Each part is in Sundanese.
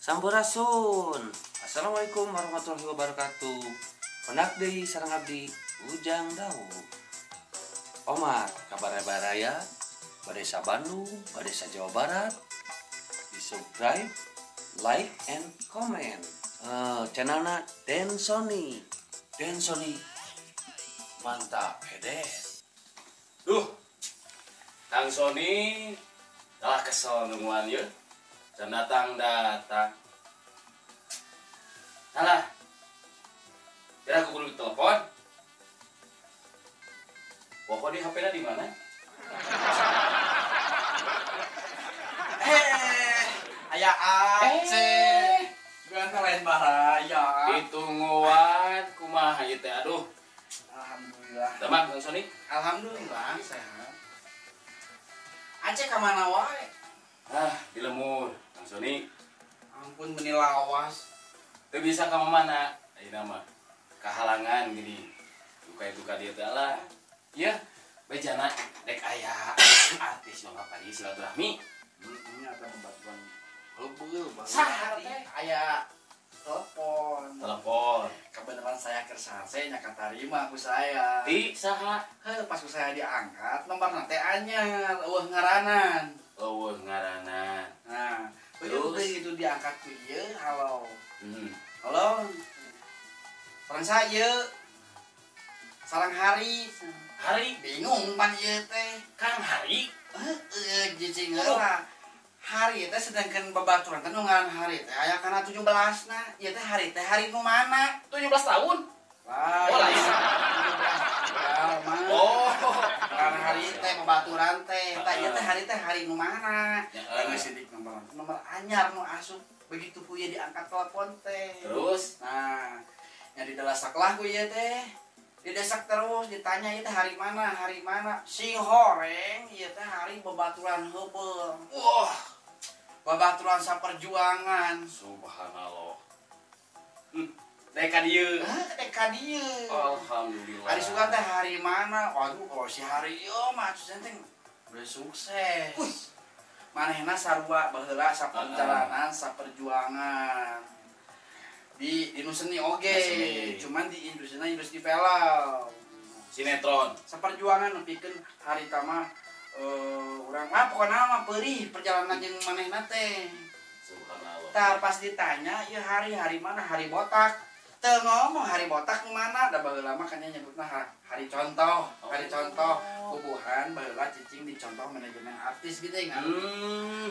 Sampurasun. Assalamualaikum warahmatullahi wabarakatuh. Pendak deui sareng abdi Ujang Daud. Omar, kabar baraya, Badesa Bandung, Badesa Jawa Barat. Di subscribe, like, and comment. Channelna Den Sony. Den Sony. Mantap, hede. Duh, Kang Sony lah kesel nungguan ya. Dan datang. Salah. Kira aku perlu telepon. Pokoknya di HP-nya di mana? Aya Aceh. Bukan lain baraya. Ditungguan kumaha ieu teh aduh. Alhamdulillah. Damang Kang Sony? Alhamdulillah sehat. Aceh ka mana wae? Ah, di lemur Kang Sony. Ampun meni lawas. Teu bisa ka mana? Ayeuna mah kahalangan gini. Duka itu ka dieu teh lah. Ieu bejana dek aya artis mah apa di silaturahmi. Ini ada pembatuan. Heubeul Saha teh? Aya telepon. Telepon. Kebenaran saya kersase nya katarima ku saya. Ti saha? Heuh, pas ku saya diangkat nomorna teh anyar, eueuh ngaranan. Eueuh ngaranan. Nah, terus begitu diangkat ku ieu, halo. Halo. Sareng saya. Sareng Hari. Hari bingung pan ieu teh. Kang Hari? Heeh, cicing heula. Hari teh sedangkan babaturan teh nu ngaran Hari teh aya kana 17 na. Ieu teh Hari teh hari nu mana? 17 tahun. Wah, oh, lain. 17 mah. Oh, ngaran Hari teh babaturan teh. Tah ieu teh hari nu mana? Geus sidik nomor anyar nu asup. Begitu ku ieu diangkat telepon teh. Terus? Nah, nya didelasak lah ku ieu teh. Didesak terus, ditanya ieu teh hari mana, hari mana. Sing horeng ieu teh hari babaturan heubeul. Wah, babaturan saperjuangan. Subhanallah. Dek ka dieu. Heuh, dek ka dieu. Alhamdulillah. Hari sugan teh hari mana? Waduh, kalau si hari ieu mah atuh teh udah sukses. Wih. Manehna sarua baheula saperjalanan, saperjuangan. Di nu seni oge, cuman di industrina industri film. Sinetron. Saperjuangan nepikeun harita mah urang mah pokona mah peurih perjalanan jeung manehna teh. Subhanallah. Tar pas ditanya, ieu hari-hari mana? Hari botak. Teu ngomong hari botak nu mana? Da baheula mah kan nyebutna hari contoh, hari contoh. Kubuhan baheula cicing dicontoh manajemen artis gitu kan.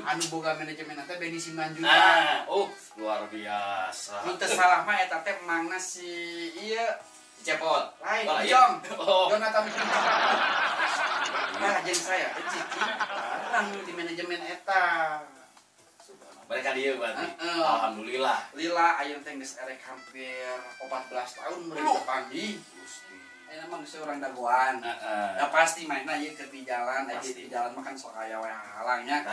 Anu boga manajemen teh Benny Simanjuntak. Ah, oh, luar biasa. Mun teu salah mah eta teh emangna si ieu Cepot. Lain, oh, Ijong. Oh. Jonathan. Nah, jeung saya teh cicing bareng di manajemen eta. Mereka dia berarti. Alhamdulillah. Lila ayeuna teh geus erek hampir 14 tahun mereka panggih. Gusti. Ayeuna mah geus urang dagoan. Heeh. Da pasti mainna ieu keur di jalan, aya di jalan mah kan sok aya we halangnya.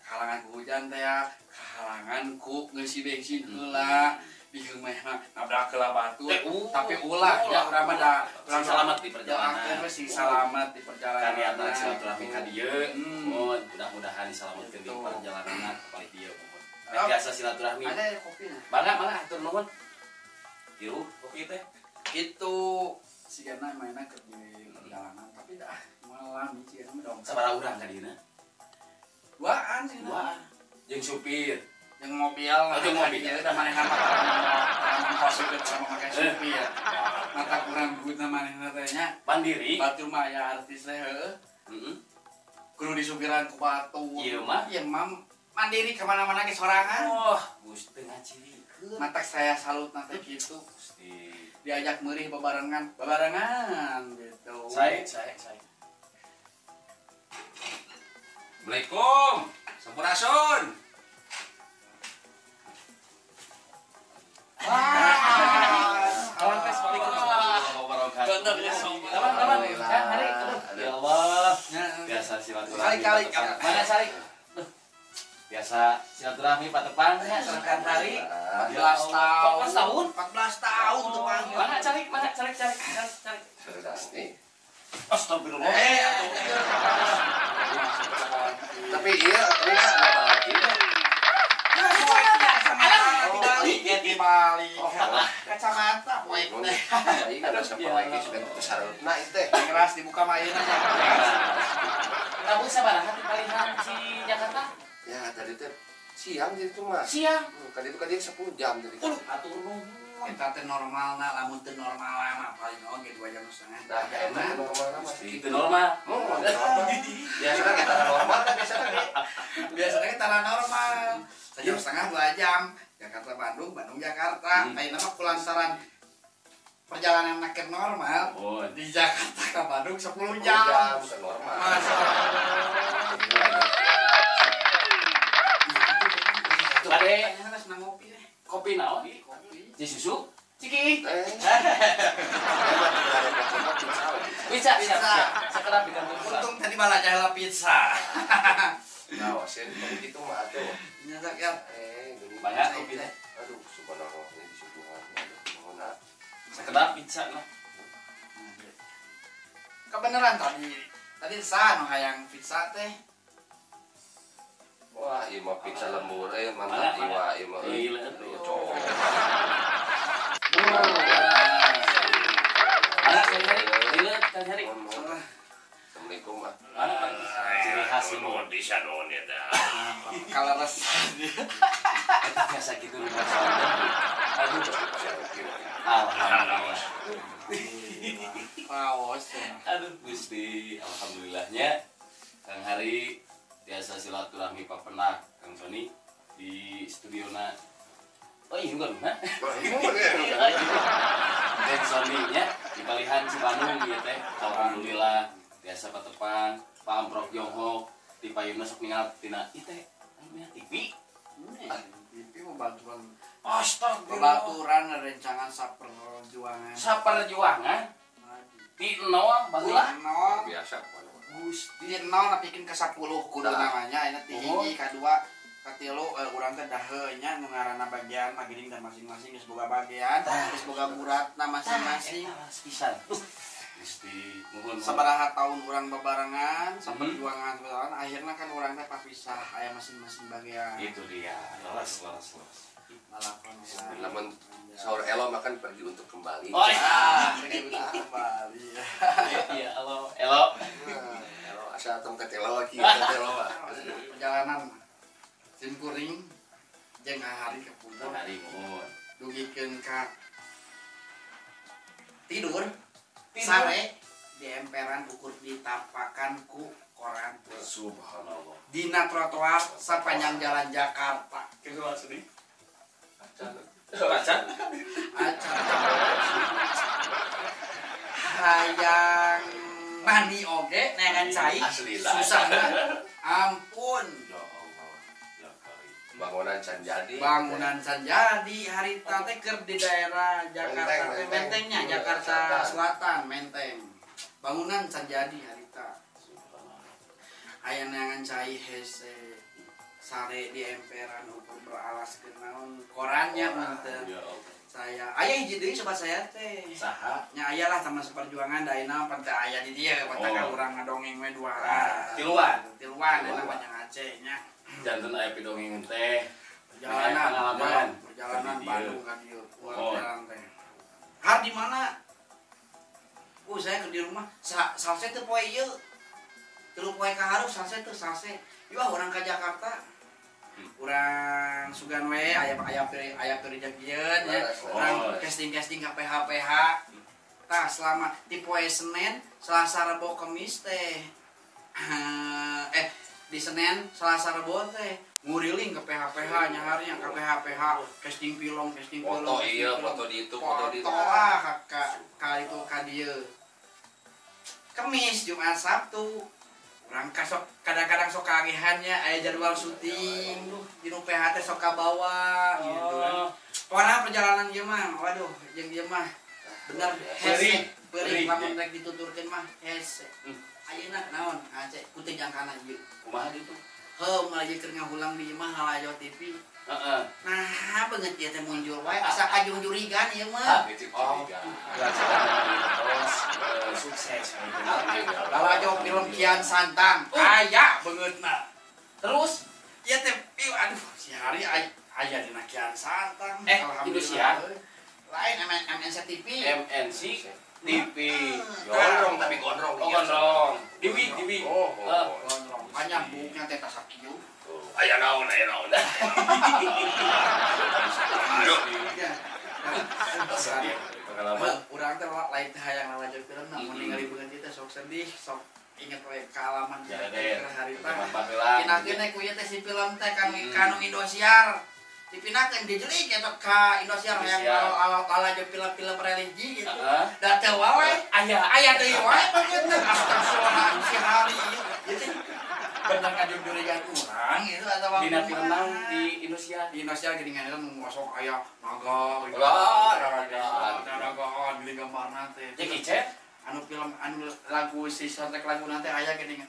Halangan ku hujan teh ya, halangan ku ngeusi bensin heula. Biheung mah nabrak heula batu, tapi ulah ya urang mah da urang selamat di perjalanan. Doakeun we sing selamat di perjalanan. Kan niatna silaturahmi ka dieu. Mohon mudah-mudahan diselamatkeun di perjalanan ka palih dieu. Biasa silaturahmi. Ada kopi nah. Mangga, mangga atur nuhun. Kieu kopi teh. Gitu sigana mainna keur di perjalanan tapi dah malam sigana mah dong. Sabaraha urang ka dieuna? Duaan sih. Duaan. Jeung supir, jeung mobil. Oh, jeung mobil. Da manehna mah kos supir sama make supir. Mata kurang duitna manehna teh nya. Mandiri. Batur mah aya artis teh heueuh. Heeh. Kudu disupiran ku batur. Ieu mah. Ieu mah mandiri kemana-mana ke sorangan. Wah, Gusti ngacirikeun. Matak saya salut teh kitu. Gusti. Diajak meurih babarengan, babarengan gitu. Sae. Assalamualaikum. Sampurasun. Ya Allah. Biasa silaturahmi. Kali-kali. Mana cari? Biasa silaturahmi Pak Tepang ya, serkan hari 14 tahun. 14 tahun? 14 tahun Tepang. Mana cari? Mana cari? Astagfirullah. Tapi iya, iya apa lagi? Alam. Dibalik. Kacamata poek teh. Ieu kan sampai lagi sudah teu sareupna ieu teh. Keras dibuka mah ayeuna. Kamu sabaraha ti palihan si Jakarta? Ya tadi teh siang jadi itu mah. Siang. Kali itu kali 10 jam tadi. Atur nuhun. Eta teh normalna lamun teu normal mah paling oge 2,5 jam. Nah, eta normal mah. Itu normal. Biasanya kita normal kan biasanya. Biasanya kita normal. 1,5 jam 2 jam. Jakarta Bandung, Bandung Jakarta. Ayeuna mah kulantaran perjalanan keur normal. Di Jakarta ke Bandung 10 jam. Bukan normal. Bade senang ngopi deh. Kopi naon? Kopi. Ci susu? Ciki. Pizza, pizza. Sekedap di kantor. Untung tadi malah jahela pizza. Nah, wasin begitu mah atuh. Nyata ya. Banyak kopi teh. Aduh, subhanallah ini disuguhan. Aduh, nuhun. Sekedap pizza lah. Kebenaran tadi. Tadi sah nu hayang pizza teh. Wah, ieu mah pizza lembur mantap iwa ieu mah. Cowok. Mana cari? Lila cari. Assalamualaikum, Pak. Ciri khas nuhun bisa nuhun ya teh. Kalau res itu biasa gitu rumah saya. Aduh. Alhamdulillah. Raos. Aduh Gusti, alhamdulillahnya Kang Hari biasa silaturahmi papenak Kang Sony di studiona. Oh iya bukan, nah? Dan Sony nya di Palihan Cipanung ieu teh. Alhamdulillah biasa patepang Pak Amprok Jonghok di payunna sok ningal tina ieu teh aya TV. TV babaturan. Astagfirullah. Babaturan rencangan saperjuangan. Saperjuangan? Ti nol baheula. Biasa. Gusti nol nepikeun ka 10 kudu namanya ayeuna ti hiji ka 2 ka 3 urang teh daheu nya nu ngaranna bagian mah geuning dan masing-masing geus boga bagian geus boga guratna masing-masing pisan. Gusti nuhun. Sabaraha tahun urang babarengan saperjuangan saperjuangan akhirna kan urang teh papisah aya masing-masing bagian. Itu dia. Leres leres leres. Lalakon lamun sahur elo makan pergi untuk kembali. Oh iya, pergi untuk kembali. Iya, elo elo. Elo asa tong teh elo lagi teh elo. Perjalanan simkuring jeung hari kepungkur. Hari muhun. Dugikeun ka tidur. Sare di emperan ukur ditapakan ku koran. Subhanallah. Dina trotoar sepanjang jalan Jakarta. Kitu sedih. Acan. Acan. Hayang mandi oge neangan cai. Susah. Ampun. Ya Allah. Ya kali. Bangunan can jadi. Bangunan can jadi harita teh keur di daerah Jakarta teh Mentengnya Jakarta Selatan Menteng. Bangunan can jadi harita. Hayang neangan cai hese. Sare di emperan ukur beralas naon korannya meunteu. Ya Allah. Saya aya hiji deui sobat saya teh. Saha? Nya aya lah teman seperjuangan da ayeuna pan teh aya di dieu pan teh urang ngadongeng we dua. Tiluan. Tiluan ayeuna panjang Aceh nya. Janten aya pidongeng teh. Perjalanan pengalaman perjalanan Bandung ka dieu. Perjalanan teh. Har di mana? Saya ke di rumah salse teh poe ieu. Tilu poe ka hareup salse teh salse. Ieu urang ka Jakarta. Urang sugan we aya aya aya perjanjian ya. Urang casting-casting ka PH-PH. Tah selama di poe Senin, Selasa, Rebo, Kemis teh. Di Senin, Selasa, Rebo teh nguriling ke PH-PH nya harinya ke PH-PH casting film, casting film. Foto iya, foto di itu, foto di itu. Foto ah ka itu ka dieu. Kemis, Jumat, Sabtu. Urang sok kadang-kadang sok kagihannya aya jadwal syuting di nu PH teh sok kabawa gitu kan. Pokona perjalanan ieu mah waduh jeung ieu mah bener hese perih lamun rek dituturkeun mah hese. Ayeuna naon Aceh ku teu jangkana ieu. Kumaha gitu? Heuh malah ieu keur ngahulang di imah halayo TV. Heeh. Nah beungeut ieu teh muncul wae asa kajungjurigan ieu mah. Oh. Sukses. Lalajo film Kian Santang. Aya beungeutna. Terus ieu teh aduh si hari Aya dina Kian Santang. Indosiar. Lain MNC TV. MNC TV. Gondrong tapi gondrong. Oh, gondrong. Diwi. Oh. Gondrong. Panjang buuknya teh tasakieu. Aya naon, aya naon. Aduh. Pengalaman urang teh lain teh hayang lalajo film namun ningali beungeut teh sok sedih, sok inget we kaalaman harita. Pindahkeun ku ieu teh si film teh kanu Indosiar. Dipindahkeun dijelik eta ka Indosiar hayang lalajo film-film religi gitu. Da teu wae aya deui wae beungeut teh astagfirullah si hari ieu. Ieu teh bener ngajurjurigan urang gitu atawa dina film di Indosiar. Di Indosiar geuningan eta nu sok aya naga gitu. Nagaan geuning gambarna teh. Jackie Chan anu film anu lagu si soundtrack lagu nanti aya geuning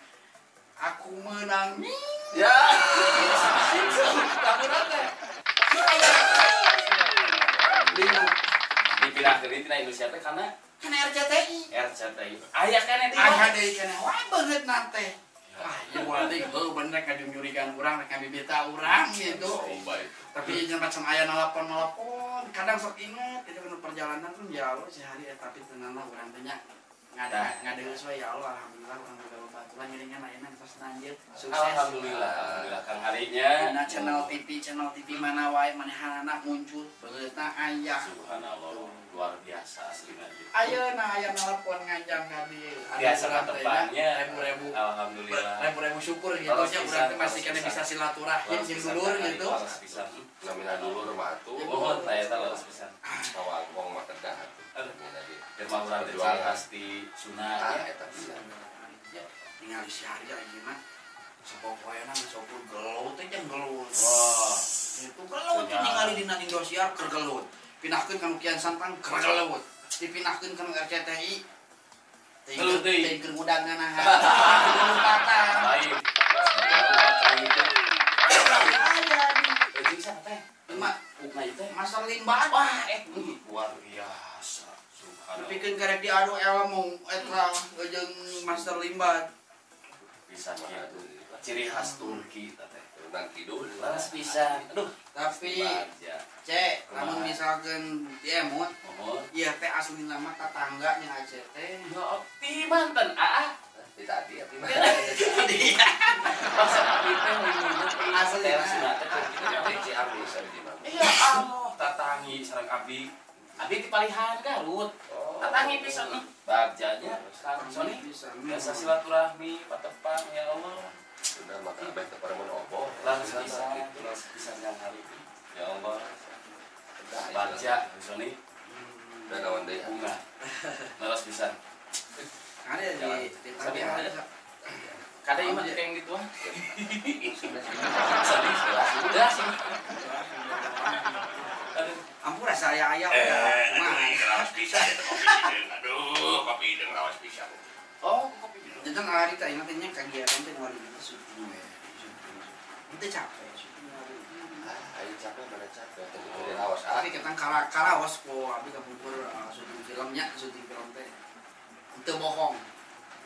aku menangis. Ya. Lagu nanti. Dipindahkeun tina Indosiar teh kana RCTI. RCTI. Aya keneh teh. Aya deui keneh wae beungeut nante. Wah, ieu berarti heuh bener ngajungjurigan urang rek ngabibita urang gitu. Tapi jeung macam aya nalapon-nalapon, kadang sok inget itu kana perjalanan pun ya Allah sehari tapi tenang lah urang teh nya. Ngadeus we ya Allah, alhamdulillah urang boga babaturan ngiringan ayeuna tos nanjeut sukses. Alhamdulillah, alhamdulillah Kang harinya. Dina channel TV mana wae manehanana muncul beungeutna aya. Subhanallah, luar biasa aslina. Ayeuna aya nalapon nganjang ka dieu. Biasa ka tepangnya. Ribu-ribu. Alhamdulillah. Ribu-ribu syukur gitu nya urang teh masih keneh bisa silaturahim jeung dulur gitu. Namina dulur mah atuh. Mohon tah eta leres pisan. Kawangkong mah kedah atuh. Firma urang teh ciri khas di Sunda eta pisan. Ningali si hari ayeuna sapopoena geus ukur gelut teh jeung gelut. Wah, itu gelut ningali dina Indosiar keur gelut. Pindahkeun ka nu Kian Santang keur gelut. Dipindahkeun ka nu RCTI gelut deui. Teh keur ngudangan nah. Gelutatan. Lain. Jeung siapa teh? Mak, ukna ieu teh Master Limbad. Wah, luar biasa. Dipikeun karek diadu ilmu eta jeung Master Limbad. Bisa kitu. Ciri khas Turki teh. Turunan kidul. Leres pisan. Aduh, tapi cek lamun misalkeun diemut, ieu teh aslina mah tatangga nya Aceh teh. Yo, ti Banten aa. Di tadi abdi mah. Masa abdi teh minggu aslina teh Turki teh Ciamis abdi mah. Iya Allah, tatangi sareng abdi. Abdi ti palihan Garut. Tatangi pisan. Bagjanya Kang Sony biasa silaturahmi patepang ya Allah. Sudah maka abah teh paremun oboh. Langsung bisa yang hari ini. Ya Allah. Bagja Sony. Dan awan deui bunga. Leres pisan. Ada di tadi ada. Kada ieu mah kayak gitu ah. Sony sudah sih. Ampura saya ayah udah rawas pisan eta kopi hideung. Aduh, kopi hideung rawas pisan. Oh, kopi hideung. Jangan hari teh ingat nya kegiatan teh wali syuting we. Itu capek syuting wali. Ayo capek mana capek teh rawas. Tapi kita karaos ku abdi kapungkur syuting filmnya, syuting film teh. Teu bohong.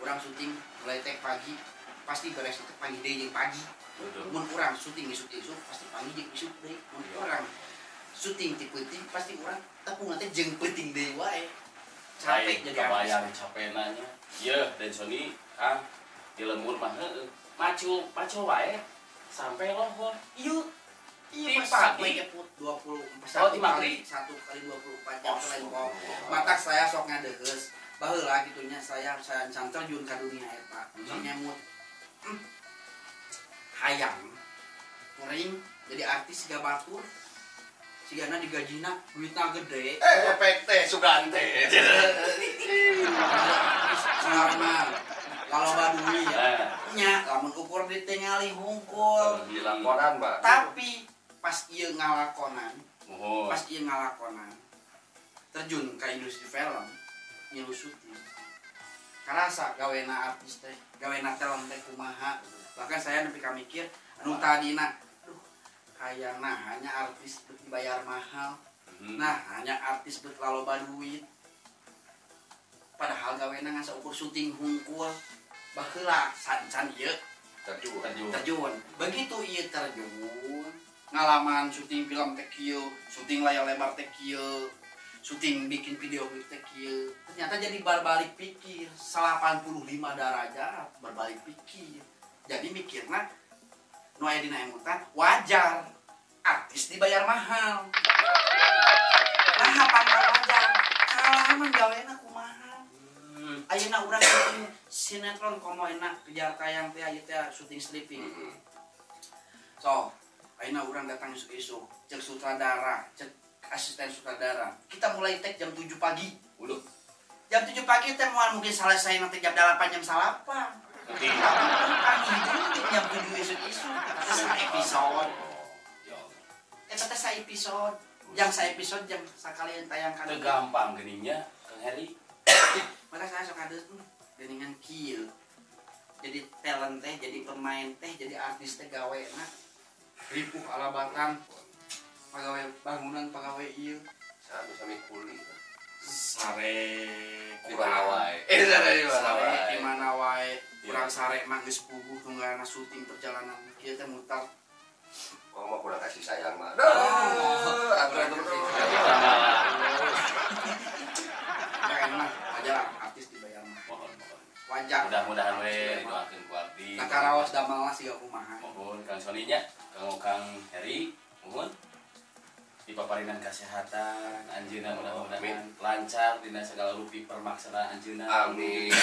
Urang syuting mulai teh pagi pasti beres teh pagi deui jeung pagi. Mun urang syuting isuk-isuk pasti pagi jeung isuk deui. Mun urang syuting ti peuting pasti urang tepung teh jeung peuting deui wae. Capek jadi kebayang capena nya. Yeuh, dan Sony Kang di lembur mah heueuh. Macul, macul wae sampai lohor. Ieu Iya, pagi keput 24 oh, di maghrib 1 kali 24 jam selain kok. Matak saya sok ngadeheus. Baheula gitunya saya can terjun ka dunia eta. Sok nyemut. Hayang kuring jadi artis siga batur. Sigana digajina duitna gede. Efek teh sugan teh. Sarma laloba duit. Nya lamun ukur ditingali hungkul. Di lakonan, Pak. Tapi pas ieu ngalakonan, pas ieu ngalakonan terjun ka industri film ngilu syuting. Karasa gawena artis teh, gawena talent teh kumaha. Bahkan saya nepi ka mikir anu tadina, aduh hayang nah hanya artis bet dibayar mahal. Nah hanya artis bet laloba duit. Padahal gawena ngan saukur syuting hungkul. Baheula san-san ieu terjun. Begitu ieu terjun, Ngalaman syuting film teh kieu, syuting layar lebar teh kieu, syuting bikin video klip teh kieu. Ternyata jadi berbalik pikir 85 derajat berbalik pikir. Jadi mikirna nu aya dina emutan wajar artis dibayar mahal. Nah, apa wajar? Kalah mah gawena kumaha. Ayeuna urang syuting sinetron komo enak kejar tayang teh ieu teh syuting stripping. So, ayeuna urang datang isuk-isuk, cek sutradara, cek asisten sutradara. Kita mulai take jam 7 pagi. Uluh. Jam 7 pagi teh moal mungkin selesai nanti jam 8 jam 9. Tapi kami jam 7 isuk-isuk eta teh episode. Eta teh sa episode. Yang sa episode jam sakalian tayangkan. Teu gampang geuningnya Kang Heri. Maka saya sok hadeus geuningan kieu. Jadi talent teh, jadi pemain teh, jadi artis teh gawena ripuh alabatan, pegawai bangunan, pegawai ieu. Sami kuli. Sare di mana wae. Sare di mana wae. Di mana wae. Kurang sare mah geus puguh tunggaana syuting perjalanan kieu teh mutar. Oh, mah kurang kasih sayang mah. Aduh, atuh. Keren mah, wajar artis dibayar mah. Wajar. Mudah-mudahan we didoakeun ku abdi. Nah, karaos damelna siga kumaha. Mohon Kang Sony nya, Kang Heri, mohon dipaparinan kesehatan anjeunna mudah-mudahan lancar dina segala rupi permaksanaan anjeunna. Amin.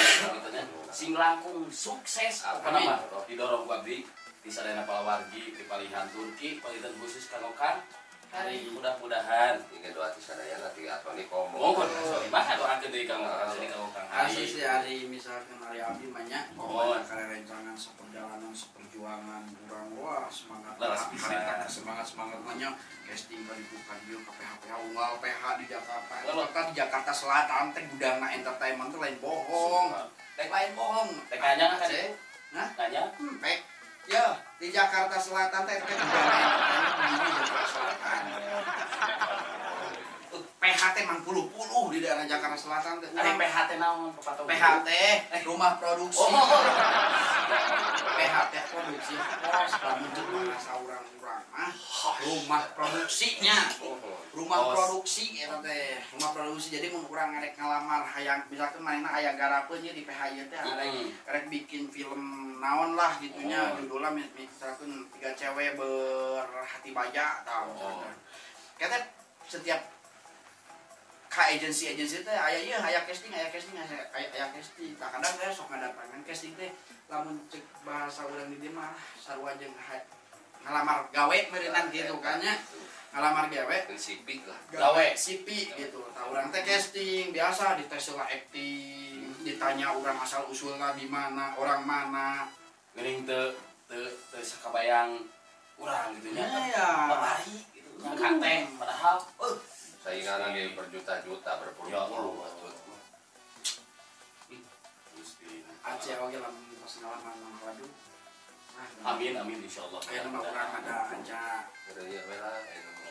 Sing langkung sukses. Pokona mah didorong ku abdi di sadayana palawargi di palihan Turki palihan khusus kanggo Kang Heri mudah-mudahan ini doa ti sadayana ti Atoni komo. Mohon Kang Sony mah doakeun deui Kang Sony kanggo Kang Heri. Asli sih hari misalkan hari abdi mah nya komo kana rencangan seperjalanan seperjuangan urang wah semangat harita semangat-semangat mah nya casting ka ditu ka dieu ka PH unggal PH di Jakarta. Kota di Jakarta Selatan teh gudangna entertainment teh lain bohong. Teh lain bohong. Teh nanya kan? Hah? Nanya? Pek. Ya, di Jakarta Selatan teh gudangna entertainment di Jakarta Selatan. PH teh mang puluh-puluh di daerah Jakarta Selatan teh. Ari PH teh naon papatog? PH teh rumah produksi. Oh. PH teh produksi kos lamun ceuk bahasa urang-urang mah rumah produksinya. Rumah produksi eta teh, rumah produksi. Jadi mun urang ngarek ngalamar hayang misalkan manehna aya garapeun nya di PH ieu teh arek bikin film naon lah gitunya judulna misalkan 3 cewek berhati baja tah misalkan. Kata setiap ka agensi-agensi teh aya ieu aya casting, aya casting, aya casting. Tah kadang teh sok ngadatangan casting teh lamun cek bahasa urang di dieu mah sarua jeung ngalamar gawe meureunnan kitu kan nya. Ngalamar gawe CV lah. Gawe CV gitu. Tah urang teh casting biasa dites lah acting, ditanya urang asal usulna di mana, orang mana. Geuning teu teu sakabayang urang gitu nya. Babari gitu. Nyangka teh padahal saingan ge berjuta-juta, berpuluh-puluh atuh. Gusti. Aceh oge lamun pas ngalaman mah waduh. Amin amin insyaallah. Aya mah urang ada aja. Keur we lah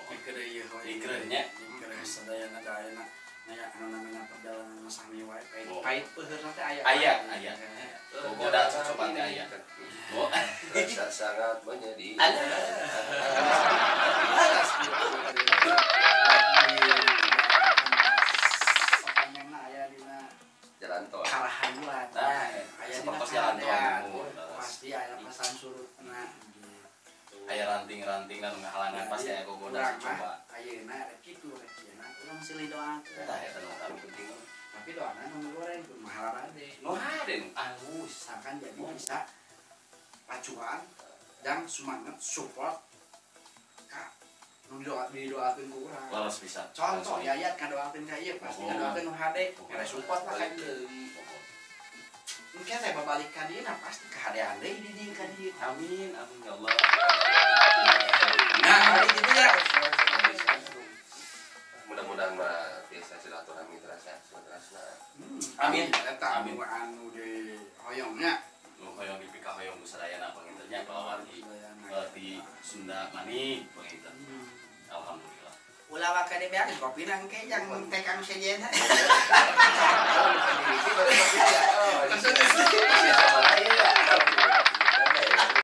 Keur ieu we. Keur nya. Keur sadayana da ayeuna nya anu namina perjalanan mah sami wae. Pahit peuheurna teh aya. Aya aya. Goda cocoba teh aya. Oh, rasa sangat menyedihkan. Sapanjangna aya dina jalan tol. Karahayuan. Nah, aya dina sapertos jalan tol. Pasti aya pasan surutna gitu. Aya ranting-ranting anu ngahalangan pasti aya gogoda coba. Ayeuna rek kitu rek ieu urang silih doakeun. Tah eta nu penting. Tapi doana nu goreng kumaha hade. Nu hade nu alus. Akan jadi bisa pacuan dan semangat support ka nu didoakeun ku urang. Leres pisan. Contoh Yayat kadoakeun ka ieu pasti kadoakeun nu hade, mere support lah ka ieu. Mungkin saya babalik ka dieu nah pasti kahadean deui di dieu ka dieu. Amin amin ya Allah. Nah, hari gitu ya. Mudah-mudahan mah biasa silaturahmi terasa terasa. Amin. Eta anu anu di hoyongnya. Nu hoyong dipikahoyong ku sadayana panginten nya palawargi di Sunda Manik panginten. Alhamdulillah. Ulah waka de beak kopi nang ke jang teh kang sejen.